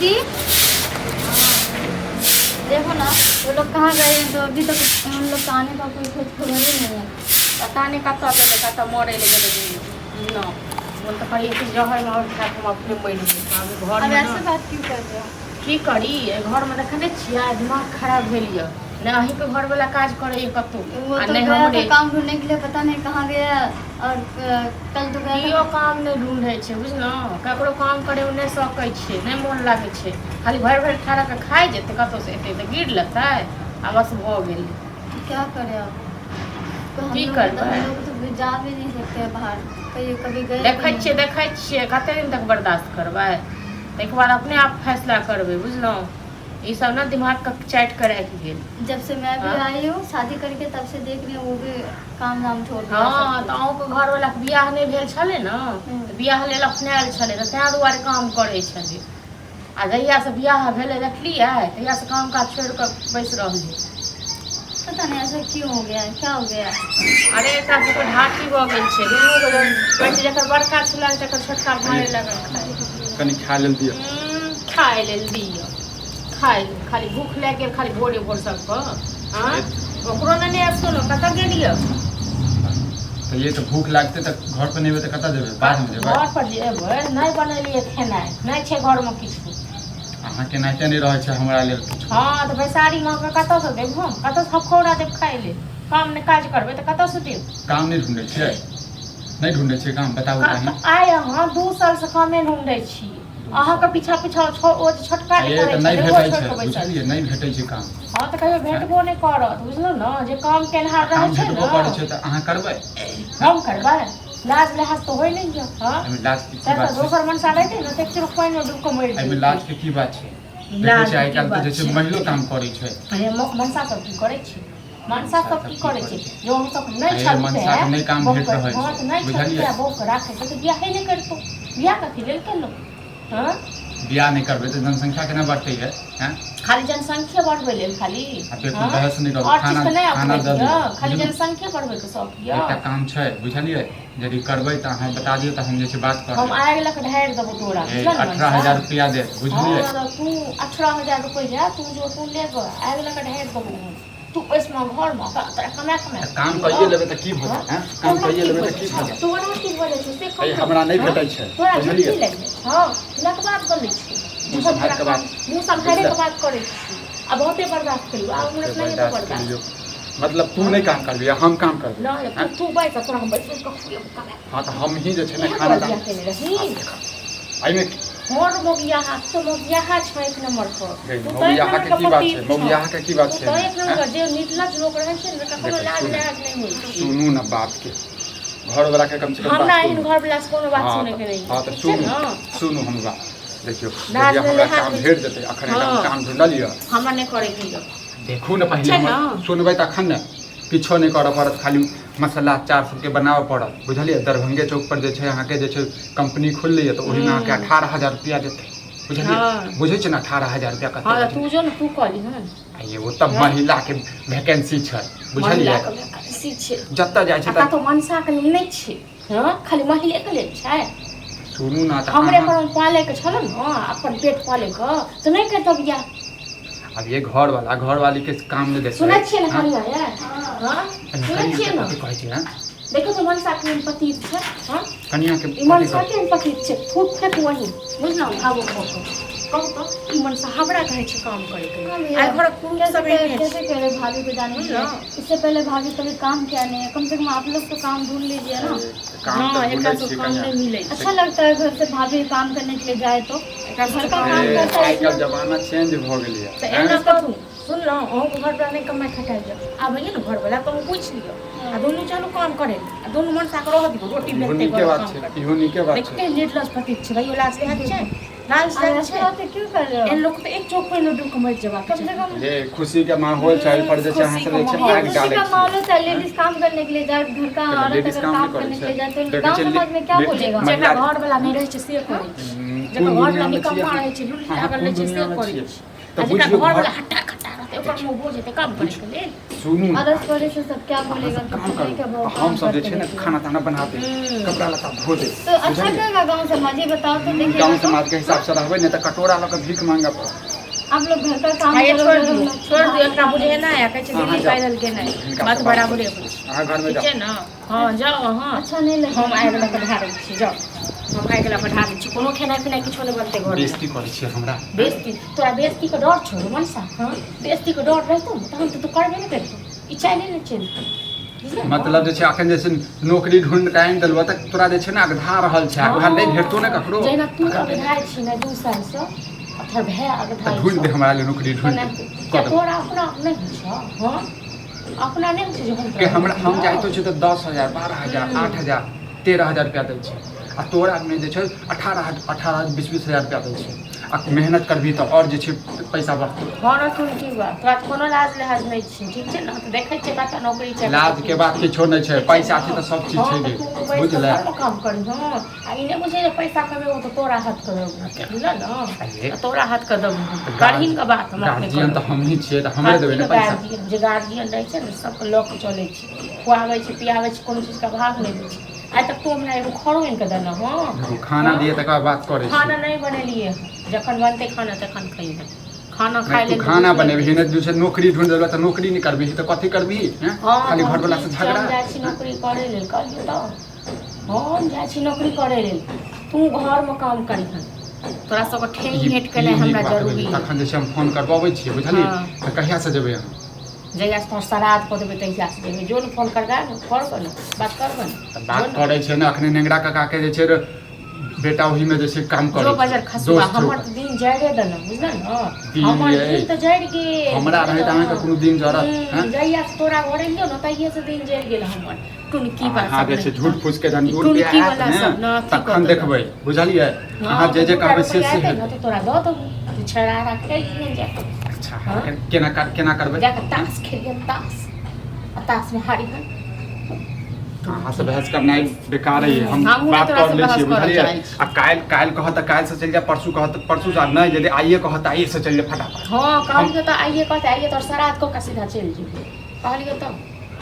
दीदी देखो ना वो लोग कहाँ गए हैं, तो अभी तक उन लोग का आने का कोई खोज खबर ही नहीं है। पता नहि कतऽ गेलै, कतऽ मरै लए गेलै। न मोन तऽ करैए कि जहर माहौर खा कऽ हम अपने मरि जेबै आब अब घरमे। ऐसे ने बात क्यों कर रहे हो? की करी, एहि घरमे देखने छियै, दिमाग खराब भेल यऽ ने। अहीँके घरवला काज करैए कतहु वो आ तो नहि गया हमरे था काम ढूंढने के लिए, पता नहीं कहाँ गया और कल तो गया केओ था। काम नहि ढूँढै छै, बुझलहुँ? ककरो काम करैमे नहि सकै छै, नहि मोन लागै छै। खाली भरि भरि थारा कऽ खाइ जेतै, कतहुसँ एतै तऽ गिर लेतै आ बस भऽ गेलै। क्या करे अब तो हम की लोग तो करबै? हम लोग तो जा भी नहीं सकते हैं बाहर, कहीं कभी गए भी देखै नहीं। छियै, देखै छियै, कते दिन तक बर्दाश्त करबै? ताहिके बाद अपने आप फैसला करबै, बुझलहुँ? ई सब ने दिमागके चाटि कऽ राखि गेल। जब से मैं भी हाँ? आई हूँ शादी करके, तब से देख रही हूँ, वो भी काम धाम छोड़ दिया हँ सब तऽ कुछ। अहूँके घरवलाके बियाह नहि भेल छलै ने, तऽ बियाह लेल अपनायल छलै, तऽ ताहि दुआरे काम करै छलै। आ जहियासँ बियाह भेलै, देखलियै, तहियासँ काम काज छोड़ि कऽ बैस रहलै। पता नहीं ऐसा क्यों हो गया है, क्या हो गया है? अरे, एकरा सबके ढाकी भऽ गेल छै दुनू के। कहै छै जकर बड़का छुला तकर छोटका मारे लगल खाय। कनि खा लेल दिअ। खाय लेल दिअ, खाय लेल। खाली भूख लागि गेल खाली भोरे भोर सबके। आँय, ओकरो नेने आयब। सुनो, कतऽ गेलियै? तऽ ये तऽ भूख लागतै तऽ घर पर नहि एबै तऽ कतऽ जेबै? बादमे जेबै। घर पर जे एबै, नहि बनेलियै खेनाइ, नहि छै घरमे किछु। अहाँ केनाहिते नहि रहै छै हमरा लेल किछु। हँ तऽ बैसारी माँके कतऽसँ देब हम? कतऽसँ हफौरा देब खाय लेल? काम नहि काज करबै तऽ कतऽसँ देब? काम नहि ढूँढै छियै? नहि ढूँढै छियै काम, बताबू कहीं। आइ अहाँ 2 सालसँ कामे ढूँढै छी। अहाँके पीछा पीछा ओ जे छोटका जे ये करै तऽ नहि छलै, ओहो भेटै छोड़ि छै कऽ बैसल। बुझलियै, नहि भेटै छै काम। हँ तऽ कहियो भेटबो नहि करत, बुझलहुँ ने? जे काम केनहार रहै काम छै भेटबो करै ने। छै तऽ अहाँ करबै? हम करबै? लाज लिहाज तऽ होइ नहि यऽ। हँ, एहिमे लाज के की सएह तऽ बात छै? दोसर मनसा रहितै ने तऽ एक चुरुक पानिमे डूबि कऽ मरि एहिमे जैतियै। लाज के की बात छै? देखै लाज छियै, के आइ की काल्हि तऽ बात जे छै छै? महिलो काम करै छै। अरे, मनसा सब की करै छै? मनसा सब की करै छै? जो हम सब नहि अरे, छलतै मनसाके नहि काम भेट बहूके, रहल हँ छै, तऽ नहि बुझलियै? छलतै बहूके राखै तऽ बियाहे नहि करितौ। बियाह कथी लेल केलहुँ? हँ, बियाह नहि करबै तऽ जनसंख्या केना बढ़तै ये? हैं? खाली जनसंख्या बढ़बै लेल खाली। आ देखू, हँ? बहस नहि करू। आओर चीज खाना तऽ नहि खाना अपनैत दऽ यऽ, दियौ। खाली बुझलहुँ? जनसंख्या बढ़बैके शौक यऽ। एकटा काम छै, बुझलियै? यदि करबै तऽ अहाँ बता दियौ तऽ हम जे छै बात कर हम लेब। आगि लऽ कऽ ढारि देबौ तोरा, ए, बुझल ने? अठारह मनसा हजार रुपया देत, बुझलियै? हँ, तू 18,000 रुपैआ तू जो तू लेबऽ, आगि लऽ कऽ ढारि देबौ हम। तू बैसमे घरमे, तोरा कमा कमा तऽ काम कइए लेबै तऽ की भऽ जायत? हैं, काम तोरा कइए की लेबै भऽ तऽ की जाइ भऽ छौ? जायत? तोरा की भऽ जाइ छौ से अरे, कह। हमरा नहि हँ? भेटै छै, तोरा बुझलियै? झूठी लागि जाइ छौ, लकबात बोलै छौ। मुँह सम्हारि कऽ बात। मुँह सम्हारे के बात करै छी आ बहुते बर्दाश्त करियौ आ हमरा नहि हेतौ बर्दाश्त बर्दाश्त। करियौ, मतलब तू नहि काम करबी आ हम काम करबै? नहि, तू तू बैस, तोरा हम बैस कऽ खुएबौ कमाए। हँ तऽ हमही जे छै ने इएह खाना तोरा दाना बियाह केने रही? एहिमे मोर मोगियाहा तो मोगियाहा छै एक नंबर पर। गई, तू तऽ एक मौगियाहा नंबर के के की बात पति छै? छौ। मौगियाहा के की बात तू छै? तऽ एक नंबर हैं? के जे निर्लज लोक रहै छै ने, कखनो देखो, लाज सुनू। लिहाज नहि होइ छै। सुनू ने बात के, घरवला के कम से कम हमरा बात एहन सुनू। घरवला से कोनो बात हँ सुनै के तऽ नहि। हँ तऽ ठीक छै सुनू ने? सुनू हम बात, देखियौ, लाज जहिया नहि हमरा लिहाज काम होइ भेट छै। जेतै, अखन एकटा हम हँ। काम ढूँढलियै। हमरा नहि करे के यऽ। देखू ने पहिले छै हमर ने? सुनबै तखन ने। किछो नहि करऽ पड़त, खाली मसाला अचार सबके बनाबऽ पड़त, बुझलियै? दरभंगे चौक पर जे छै अहाँके जे छै कंपनी खुललैए, तऽ ओहिमे अहाँके 18,000 रुपया देतै, बुझलियै? बुझै छियै ने 18,000 रुपया कते हँ, होइ छै? तू जो ने, तू कऽ लीहन। आ ये ओतऽ महिलाके वैकेंसी छै, बुझलियै? महिलाके वैकेंसी छै। जतऽ जाइ छै आ तऽ कतहु मनसाके लेल नहि छै? हँ, खाली महिलेके लेल छै? सुनू ने तऽ हमरे अहाँ पर पालैके छल ने, अपन पेट पालैके, तऽ नहि करितौ बियाह। अब ये घर वाला घरवाली के काम नहि देतै। सुनै छियै ने? हँ? कनिया यै, हँ, सुनै कनिया छियै के ने? कथी कहै छियै, हँ? देखियौ तऽ मनसा केहन पतित छै, हँ? कनिया के ई कथी मनसा कहै? केहन पतित छै। थूक फेक वही, बुझलहुँ? भावुक भऽ कऽ कहू तऽ, ई मनसा हमरा कहै छै काम करैके हाँ लेल। भैया, आइ घरक पुरुष कैसे सब एहने छै। कैसे कह रहे भाभी को जाने के लिए? बुझलहुँ? इससे पहले भाभी कभी काम किया नहीं है? कम से कम आप लोग तो काम ढूंढ लीजिए ना। काम हँ, तऽ एकरा ढूँढै सब छियै काम कनिया। नहि मिलै छै। अच्छा लगता है घर से भाभी काम करने के लिए जाए तो? एकरा घर सबके का काम काम ए, करता है आइ काल्हि इसमें। जमाना चेंज भऽ गेलैए। तऽ हैं? एना करू, सुनलहुँ? अहूँके घरवला नहि कमाइ खटाइ यऽ, आबैए ने घरवला तऽ हम पूछि लिअ आ दुनू चलू काम करै लए आ दुनू मनसाके रहऽ दियौ, रोटी इहो बेलतै नीके घरमे बात काम छै। करतै। इहो नीके बात देख छै। केहन निर्लज पतित छै, रहियो लाज लिहाज छै? लाज और लिहाज ऐसे छै? बातें क्यों कर रहे एहन हो? लोक तऽ एक चौक पर डूब कऽ मरि जेबाक कम से चाही। कम हे, खुशी के माहौल छै, एहि पर जे छै अहाँ खुशी सब के जे छै माहौल। ये आगि खुशी डालै का छियै। माहौल होता है, लेडीज काम करने के लिए जाए, घर का तऽ औरत लेडीज अगर काम नहि काम करै करने के छै? लिए जाए तो देखै गांव छियै समाज में क्या बोलेगा? जेकरा महिला घरवला नहि रहै छै से करै छै, कोन जेकर घरवला दुनियामे छियै निकम्मा अहाँ? रहै छै, लुल्ही अहाँ लागल कोन रहै छै से दुनियामे करै छियै छै तऽ आ जेकरा बुझियौ घरवला घर हट्टा खट्टा रहतै तऽ ओकर मुँह भऽ जेतै काम करैके लेल। सुनू ने। अड़ोस पड़ोस से सब क्या अहाँ बोलेगा सब कि काम ठीक है करू बहुत आ हम काम सब जे करते छै ने रहती है। खाना ताना बना दे, कपड़ा लत्ता धो दे। तो अच्छा बुझलियै? कहेगा गांव समाज, ये बताओ तो। देखिएगा गाँव तो। समाजके हिसाबसँ रहबै, नहि तऽ कटोरा लऽ कऽ भीख मांगऽ पड़त। आप लोग घर का काम आइए करो, छोड़ घर दियौ, में छोड़ दियौ। एकरा बुझेनाइ आ कहै छै अहाँ दीदी जाउ। पाइ देलकै नहि। हिनका बात से बात बराबरे करू। होइ छै। अहाँ घरमे ठीक जाउ। छै ने? हँ, जाउ अहाँ। अच्छा नहीं लगेगा। हम आगि लऽ कऽ ढारै छी, जाउ, हम आगि लऽ कऽ ढारै छी। कोनो खेनाइ पिनाइ किछो नहि बनतै घरमे। बेइज्जती करै छियै हमरा। बेइज्जती? तोरा बेइज्जतीके डर छौ रे मनसा? हँ, बेइज्जतीके डर रहितौ ने तहन तऽ तू करबे नहि करितौ, ई चाइले नहि चलितौ, बुझलियै ने? मतलब जे छै अखन जे छै नौकरी ढूंढ कऽ आनि देलबऽ तऽ तोरा जे छै ने अगधा रहल छै, उएह नहि भेटतो ने ककरो। जहिना तू अगधाइ छी ने 2 सालसँ, आ तोहर भाय तऽ अगधाइ ढूंढि दे छौ। हमरा लेल नौकरी, ढूंढि दे, किया कऽ दे। तोरा अपना नहि होइ छौ? हँ, अपना नहि होइ छै जे हम के हमरा हम जाइतो छियै तऽ 10,000, 12,000, 8,000, 13,000 रुपया दै छै आ तोरा मे जे छै 18, 18, 20, 20 हजार रुपया दै छै। आ मेहनत करबही तऽ आओर जे छै पैसा बढ़तौ। हँ र की बात, तोरा तऽ कोनो लाज लिहाज नहि छै, ठीक छै ने? तऽ देखै छियै कतऽ नौकरी छै। लाज के बात किछो नहि छै, पैसा छै तऽ सब चीज छै तऽ गे। तू बैस कऽ बुझले? घरमे काम करी। हँ, आ ई नहि बुझै जे पैसा कमेबो तऽ तोरा हाथ के देबो, बुझल ने? अरे। तऽ तोरा हाथ के देबो, करहीन के बात हम अपने गार्जियन करब। तऽ हमही छियै तऽ हमरे देबै ने पैसा। गार्जियन जे गार्जियन रहै छै ने, सबके लऽ कऽ चलै छै, खुआबै छै, पियाबै छै, कोनो चीजके अभाव नहि दै छै। आइ तक तू हमरा एगो खरो आनि कऽ देलह? हँ? देखू, खाना दिए तकर बाद बात करै खाना छी। नहि बनेलियै हँ, जखन बनतै खाना तखन खइहे। खाना खाय नहि, तू लेल खाना बनेबही नहि, जे छै नौकरी ढूंढ देलबऽ तऽ नौकरी नहि करबिही तऽ कथी करबिही? हैं? हँ। खाली तऽ हम घरवला से ठीक छै, झगड़ा। हम जाइ छी नौकरी करै लेल, कहलियौ तऽ हम जाइ छी नौकरी करै लेल, तू घरमे काम करिहन। तोरा सबके ठेंग ई भेट ई केनाइ नीक हमरा बात जरूरी भेलै। है। तखन जे छै हम फोन करबबै छियै, बुझलियै? हँ। तऽ कहिया से जेबै अहाँ? जहियासँ तोहर श्राद्ध कऽ देबै तहियासँ जेबै। जो ने, फोन करगा ने, करबै ने, बात करबै ने। तऽ बात करै छै ने, अखने नेंगरा काका के जे छै रे, बेटा ओहिमे जे छै काम करै जो छै। बजर खसुआ। दोस्त छै हमर ओकर। तऽ दिन जड़े देलक, बुझल ने? दिन हमर यै। दिन तऽ जरि गेल। हमरा रहैत अहाँके कोनो दिन जरत? हैं? जहिया से तोरा घर एलियौ ने, तहिये से दिन जरि गेल हमर। टुनकी बात अहाँ सब जे छै नहि। झूठ फूस के जहन ई 2 रुपया टुनकी आयत वाला ने सब ने अथी कऽ तखन देलक। देखबै, बुझलियै? अहाँ जे जे दूटा कहबै से रुपैआ से एतै ने हेतै। तऽ तोरा दऽ देबौ, तू छड़ारा खेलिहन जा। अच्छा। हँ? केना केना करबै? जाकऽ ताश खेलिहन, ताश, आ ताशमे हारिहन। अहाँ से बहस करनाइ बेकार है। हम हमहूँ नहि बात तोरा कर से लै बहस छियै, करऽ बुझलियै? चाहै छी। आ काल्हि काल्हि कहत तऽ काल्हि से चलि जायब, परसू कहत तऽ परसू से, नहि यदि आइए कहत तऽ आइए से चलि जायब फटाफट। हँ, कहलियौ तऽ आइए कहतै, आइए तोहर श्राद्ध कऽ कऽ सीधा चलि जेबै, कहलियौ तऽ।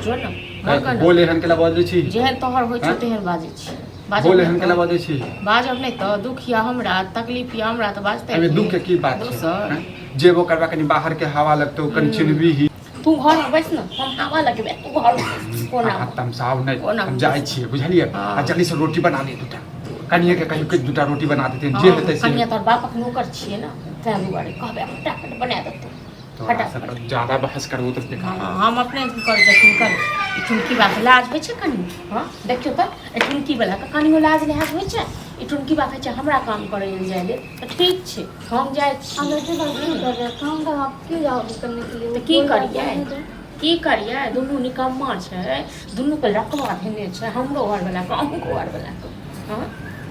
जो ने, मर ने। बोल एहन केला बजै छी? जेहन तोहर होइ छौ हँ? तेहन बाजै छी। बाजब बोल नहि एहन केला तऽ? बजै छी? बाजब नहि तऽ? दुख यऽ हमरा, तकलीफ यऽ हमरा, तऽ बाजतै एहिमे के? दुख के की बात छै? दोसर। हँ? जेबो करबा कनि बाहर के हवा लगतौ, कनि चिन्हबी। तू घरमे बैस ने, हम हवा लगेबै, तू घरमे बैस कोना। अहाँ तमसाउ नहि। कोना? हम जाइ छियै, बुझलियै? हँ। आ जल्दी से रोटी बना लिअ दूटा, कनिए के कहियो कि दूटा रोटी बना देथिन, जे हेतै से। कनिया तोहर बापक नौकर छियै ने, ताहि दुआरे कहबै, फटाफट बना देतौ। तोरा फटाफट। से ज्यादा बहस करबो तऽ बेकार। हँ, हम अपने करै छथिन कर। ई ठुनकी बात लाज होइ छै कनि? हँ, देखियौ तऽ, एहि ठुनकी वलाके कनियो लाज लिहाज होइ छै? ई ठुनकी बात होइ छै हमरा काम करै लेल जाइ लेल? तऽ ठीक छै, हम जाइ आप छी। ऐसे बात क्यों कर रहे हो? काम का आप क्यों जाओगे करने के लिए? तऽ वो की बोल रहा है, करियै? जाने दो। की करियै? दुनू निकम्मा छै, दुनूके लकवा धेने छै, हमरो घरवलाके, अहूँके घरवलाके। हँ,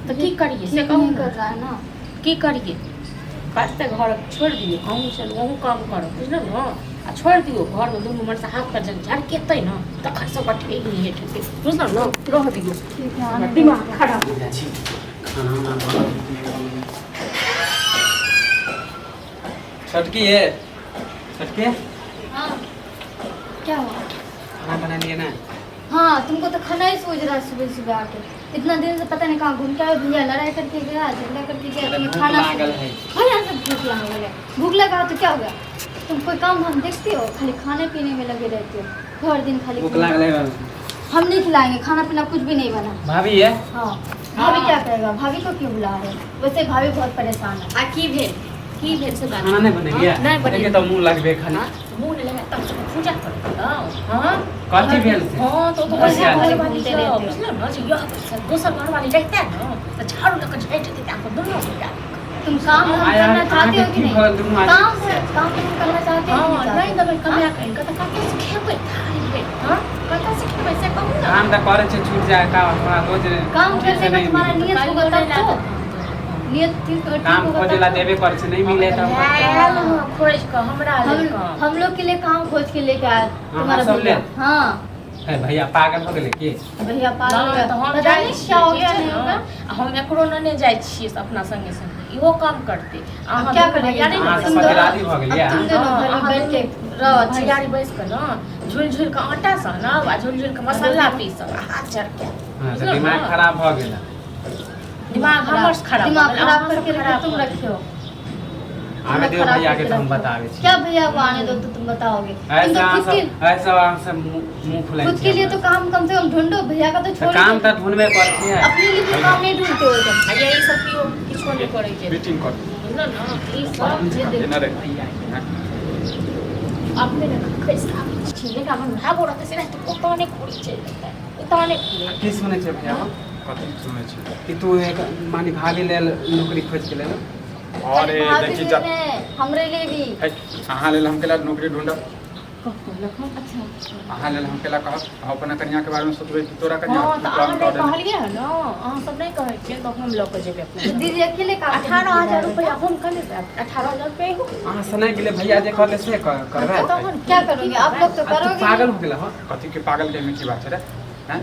तऽ की करियै से ठीक कहू नहीं ने। कर रहा है ना। की करियै? करतै घर छोड़ि दियौ, अहूँ चलू, अहूँ काम करब, बुझलहुँ ने? आ छोड़ि दियौ घरमे, दुनू मनसँ हाथ पर जब झरकेतै ने तखन सबके ठेक नहि हेतै, बुझलहुँ ने? रह दियौ। ठीक है, आने दो। दिमाग खराब। जाइ छी, खाना उना बनल कि नहि बनल? छोटकी है, छोटकी। हाँ, क्या हुआ? खाना बना लिए ना? हाँ, तुमको तो खाना ही सूझ रहा है। सुबह सुबह आके इतना दिन से पता नहीं कहाँ घूम के आए। भैया लड़ाई करके गया, झगड़ा करके गया, तुम्हें भूख खाना लागल है। हाँ, यहाँ से भूख लागल है। भूख लगा तो क्या हो गया? तुम कोई काम धाम देखती हो? खाली खाने पीने में लगे रहते हो हर दिन खाली। भूख लागल है। हम नहीं खिलाएंगे, खाना पीना कुछ भी नहीं बना। भाभी है? हाँ, भाभी क्या करेगा? भाभी को क्यों बुला रहे हो? वैसे भाभी बहुत परेशान है। आ की भेल, की भेल से बात? खाना नहि बनेलियै? नहि बनेलियै। देखिए तऽ मुँह लगबे खाली। हाँ, मुँह नहि लगा तब सब पूजा करू। हाँ। कथी भेल से? हाँ, तो बस वएह घूमते घरवाली रहते हो। बुझलहुँ ने जे यह पैसा दोसर घरवाली रहितै ने तऽ झाड़ू लऽ कऽ झाँटि देतै अहाँके दुनू गोटा। तुम काम धाम आय- करना चाहते हो अहाँके कि की नहीं? भऽ गेल दुनू आदमी? काम काम धाम करना चाहते हो कि हँ, नहीं नहि चाहते? देबै कमाए कऽ आनि कऽ तऽ कतऽसँ खेबै थारी भरि? हँ, कतऽसँ खेबै से कहू ने। काम तऽ करै छै, छूट जाए का हमरा रोज। काम ठीक से करने का नहीं तुम्हारा मिले। नियत होगा तब तो, नियत ठीक ठीक काम होगा खोजे तब ला तो। देबे करै छै, नहीं मिले तऽ हम आयल हँ खोजि कऽ हमरा लेल हम काम। हम लोग के लिए काम खोज के लेके आया तुम्हारा सब भैया। ले? हाँ। है भैया पागल हो गेलै की? भैया पागल हो नहि गया। तऽ हम पता जाइ नहीं छियै, क्या हो ठीक गया छै नहीं ने? होगा। आ हम एकरो नेने जाइ छियै अपना संगे संगे। इहो काम करतै। अहाँ क्या दुनू करेंगे? भैयारी ने अहाँ बैस सब कऽ- राजी भऽ गेलियै? अब तुम दोनों हाँ, घर में अहाँ बैठ के दुनू रहो अच्छे से। भैयारी बैस कऽ ने झुलि झुलि कऽ आटा सानब आ झुलि झुलि कऽ मसाला पीसब आ हाथ झरकायब। हाँ, तऽ बुझलहुँ दिमाग ने? खराब भऽ गेल। दिमाग हमर खराब दिमाग भऽ गेल, खराब अहाँ सब करके रखो, खराब तुम भऽ गेल। रखियो। आबे दियौ खराब भैया के करके तऽ हम रखो। बताबै छी। क्या भैया को आने दो तो तुम बताओगे? तुम ऐसा तो अहाँ खुद के सब ऐसा अहाँ सब मुँह मुँह फुलाइ खुद के लिए तो काम कम से कम ढूंढो, भैया का तो तऽ छोड़ काम ही तऽ दो। ढूंढबे पड़तै। अपने लिए तो काम नहीं ढूंढते हो तुम। आ यही सब केओ किछो नहि करै छै। मीटिंग कर। बुझलहुँ ने? ई सब जे देख एना रे। अपने ने खसि आबै छी, लेकिन हमर भाय रहतै से रहतै, ओतऽ नहि खुलै चलि जेतै, ओतऽ नहि खुलै। की सुनै छै भैया? कथी सुनै छी? कि तू एक माने भाभी लेल नौकरी खोजि के लेल। अरे खाली भाभी देखी लिए जा नहीं, हमरे लिए भी। है, अहाँ लेल हम केला नौकरी ढूंढब? अच्छा। अहाँ लेल हम केला कहब? अहाँ अपना कनिया के बारे में सोचबै कि तोरा कनिया हँ तऽ काम अहाँ नहि कऽ देने? कहलियै हँ ने, अहाँ सब नहि कहै छियै तऽ हम लऽ कऽ जेबै अपना। दीदी अकेले काम 18,000 रुपैआ हम कने 18,000 रुपैआ इहो। अहाँ से नहि गेलै भैया, जे कहले से करबै। तहन क्या करोगे आप लोग तो आ तू करोगे पागल नहीं। हो गेल हो। कथी के पागल के की बात छै रे? हैं,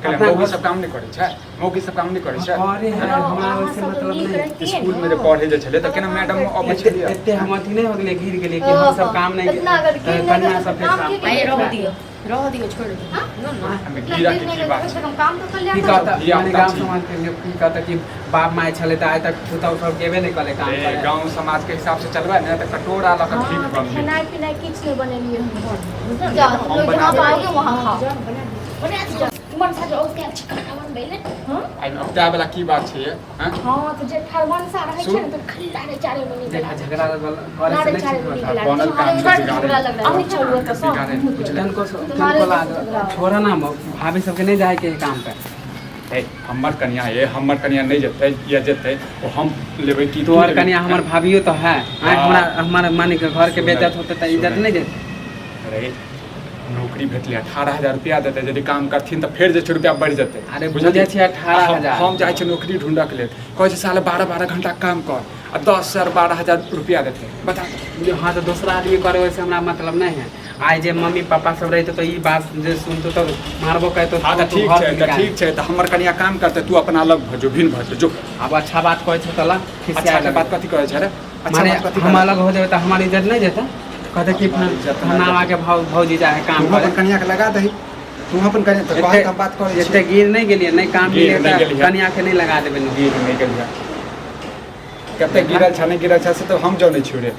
केला अपना मौगी घर- सब काम नहि करै छै? मौगी सब काम नहि करै छै? करे है, हमरा अहाँ ओहिसे सब मतलब नीक नहि। रहितियै स्कूल में ने। जे पढ़े जे छलै तऽ केना मैडम अबै एते छलियै? एते हम अथी नहि हो गेलियै, गिर गेलियै कि हम सब काम नहि इतना अगर गिर नहीं कन्या गए तो सबके काम काम के आइ लिए रह दियौ, रह दियौ, छोड़ि दियौ न न। हमे इतना गिरा गिर के नहीं की गए बात तो कम छै? से कम काम तो कर लिया की करो। कहता धिया माने पुता गाँव छी। समाज के लोग की कहता कि बाप माय छलै तऽ आइ तक पुतहु सब गेबे नहि करै काम ए, करे। गाँव समाज के हिसाब से चलबै ने तऽ कटोरा लऽ कऽ हँ भीख तऽ बनबै। खेनाइ पिनाइ किछु नहि बनेलियै हम घरमे, बुझलहुँ ने? जाओ तुम लोग जहाँ हम बना पाओगे वहाँ खाओ। जाउ, बना दियौ, बना दियौ। मनसा जे औते छै खाना बनबै ले। हँ एहिमे औताए वाला की बात छै ये? हैं? हँ तऽ जे ठरबनसा रहै छै ने तऽ खाली लारे चारे में निकल देखा आबै छै। झगड़ा करे से लारे नहि चारे ठीक में होता। निकल आबै बनल छै। काम तुम्हारे बिगाड़े। झगड़ा लग रहा है। अहूँ चलू एतऽ सब। बिगाड़े, बुझले? तनको तुम्हारे तनको जैसे झगड़ा ला हो। छोड़ा ना, भाभी सबके नहि जायके है काम पे। हे, हमर कनिया ये, हमर कनिया नहि जेतै या जेतै ओ हम लेबै की तू तोहर लेबही? कनिया हमर भाभियो तऽ है। आँय, हाँ। हमरा हमर माने के घर के सुनै, बेइज्जत होतै तऽ इज्जत सुनै। नहि जेतै? अरे नौकरी भेटलै, 18,000 रुपया देतै। यदि काम करथिन तऽ फेर जे छै रुपया बढ़ि जेतै। अरे बुझलियै? बुझै छियै 18,000। हम जाइ छियै नौकरी ढूँढऽके लेल, कहै छै साले 12-12 घंटा काम कर आ 10,000 12,000 रुपया देतै, बता। हाँ तऽ दोसरा आदमी करे ओहिसे हमरा मतलब नहि है। आइ जे मम्मी पापा सब रहितो तऽ ई बात जे सुनतो तऽ मारबो करतो। हँ तऽ तू ठीक घर छै से तऽ निकाल। ठीक छै तऽ हमर कनिया काम करतै, तू अपना अलग भऽ जो, भिन्न भऽ जो, जो। आब अच्छा बात कहै छौ तऽ ला अच्छा खिसिया के बात कथी कहै छै रे? अच्छा माने बात कथी हम कहै? अलग हो जेबै तऽ हमर इज्जत नहि जेतै? कहते कि हमार इज्जत नहि फलाना के भौजी जाइ है काम तू करे। अपन कनिया के लगा दही, तू अपन कनिया तऽ कहै तऽ हम बात करै एते छी। गिर नहि गेलियै, नहि काम गिर मिले नहि तऽ गेलियै। कनिया के नहि लगा देबै नौकरी। गिर नहि गेलियै, कते गिरल छै नहि गिरल छै से तऽ हम जनै छियौ रे।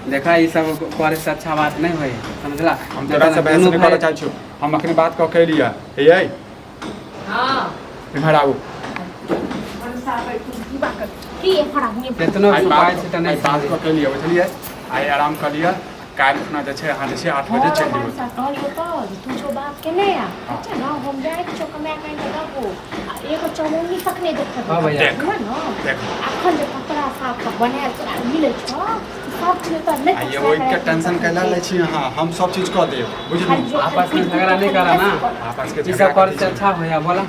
देखा, ई सब करे से अच्छा बात नहि होइ है, समझला? हम तोरा से बहस दुनू नहि करऽ भाई चाहै छियौ। हम अखने बात कऽ के एलियै हे। यै, हँ। इम्हर आबू। मनसा बैठू, की बात कर की एम्हर आबू। केतनो आइ सुपाय बात छै तऽ आइ नहि बात समझै। कऽ के एलियै, बुझलियै? आइ आराम कऽ लिअ, काल्हि खुना जे छै अहाँ जे छै 8 बजे चलि जेबै। मनसा कहलियौ तऽ जे तू जो बात केने आ, ठीक छै ने? हम जाइ छियौ कमाए कऽ आनि कऽ देबौ आ एगो चमौनी तक नहि देखत। हँ भैया। देख। बुझल ने? देख। अखन जे कपड़ा साफ कऽ बनायल तोरा मिलै छौ सब चीज तोरा नहि आ ये पसारि ओहिके राखि टेंशन सकै कैला छी। लै छी अहाँ? हम सब चीज कऽ देब, खाली बुझलहुँ? जो आपस में झगड़ा नहि करा ना। आपस के ई झगड़ा सब करे कथी से छै? अच्छा होया। बोला,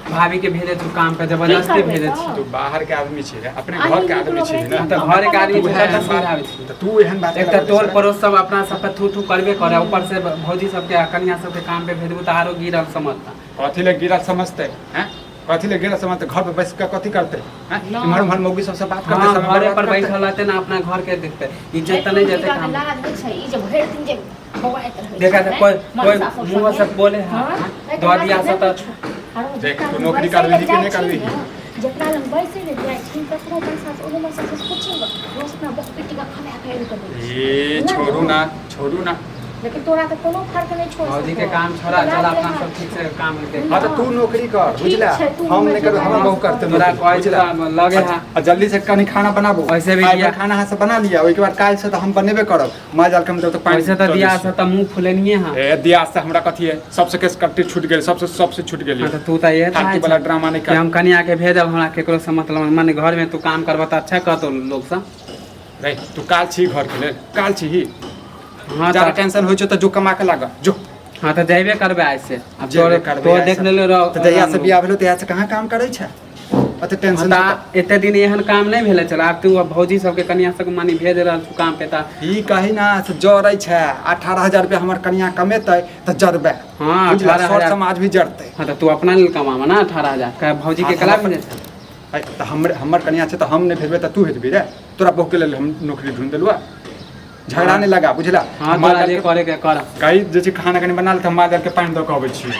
भाभी के भेजे तू काम पे, जबरदस्ती करबै भेजे तऽ? छी। तू बाहर के आदमी छी रे, अपने अहीं घर के नीक आदमी लोक छी ने। रहितियै। तऽ घर के आदमी तू छै एहन तऽ समझाबै बात छी। तऽ तू एहन बात एक कैला तऽ टोल बजै छै? पड़ोस सब अपना सब पे थू थू करबे करे, ऊपर से भौजी सबके आ कनिया सबके काम पे भेजबू तऽ आरो गिरल समझता। कथी ले गिरल समझतै? हैं, कथी ले गिरल समझतै? घर पर बैस के कथी करतै? हैं, ना। इम्हर उम्हर मौगी सबसे बात करतै, हाँ, समय घरे बर्बाद पर करतै। बैठल रहते ना, अपना घर के देखते, इज्जत तऽ नहि जेतै काम। लाज होइ छै, ई जे भरि दिन जे बौआइत रहै देखा छै, तऽ नहि? कोइ कोइ मनसा सब मुँह संगे। से बोले है। हाँ? नहि तऽ दऽ दिया लाज से नहि तऽ होइ छौ। आरो देख, जेकरा तू लग नौकरी बैसै करबिही लए कि नहि जाइ छी करबिही? ने, जेकरा लग बैसै लए जाइ छी तकरो मनसा से ओहो मनसा से पूछी रोज अपना बहुत बेटी का कमाए कऽ आनि कऽ दै छै। ए छोड़ू ना, छोड़ू ना। लेकिन तोरा तऽ कोनो फर्क नहि छोड़। भौजी के काम छोड़ा, चल अपना सब ठीक से काम हेतै। हाँ तऽ तू नौकरी कर। ठीक बुझला? छै, तू हम नहि करबै, हमर बहू करतै तोरा नौकरी, कहै छै बुझला? तऽ लगे है। आ जल्दी से कनी खाना बनाबू। वैसे भी आइ बियाह- भर खाना अहाँ से बना लिया, ओहिके बाद काल्हि से तऽ हम बनेबे करब। माँ जाल के हम जब तक पानि वैसे तऽ चलै दिया छै। से तऽ मुँह फुलेनिये है। ए दिया से हमरा कथी है? सबसे केस कट्टी छूट गेल, सबसे सबसे छूट गेल। हाँ तऽ तू तऽ इहे फालतू चाहै वाला छह ड्रामा नहि कि कर। हम कनिया के भेजब, हमरा केकरो से मतलब। माने घर में तू काम करबह तऽ अच्छा कहतो लोग सब। रे, तू काल छी घर के लेल, काल छी ही। हाँ ज्यादा तऽ टेंशन होइ छौ तऽ जो कमा के लाग जो। हाँ तऽ जेबे करबै आइ से। आब जेबे तोर करबै तोर आइ देख से। लेले रह। तऽ जहिया से बियाह भेलो तहिया से कहाँ काम करै छै? ओते टेंशन। हाँ तऽ एते दिन एहन काम नहि भेलै। चल आब तू भौजी सबके कनिया सबके मानी भेज रहल छू काम पे तऽ ई कही ना से जरै छै। 18,000 रुपया हमर कनिया कमेतै तऽ जरबै। हाँ, बुझला? 18,000 सर समाज भी जरतै। हाँ तऽ तू अपना लेल कमाबऽ ना 18,000 कह भौजी के हाँ, कला हम भेजै छै। आइ तऽ हमर हमर कनिया छै तऽ हम नहि भेजबै तऽ तू भेजबी रे? तोरा बहुके लेल हम नौकरी ढूँढि देलहुँ। झगड़ा नहि लगा, बुझला? हाँ, माल तोरा जे दालके करे के कर। कही जे छै खाना कनि बना ले, तऽ हम माल जालके पानि दऽ कऽ अबै छियै।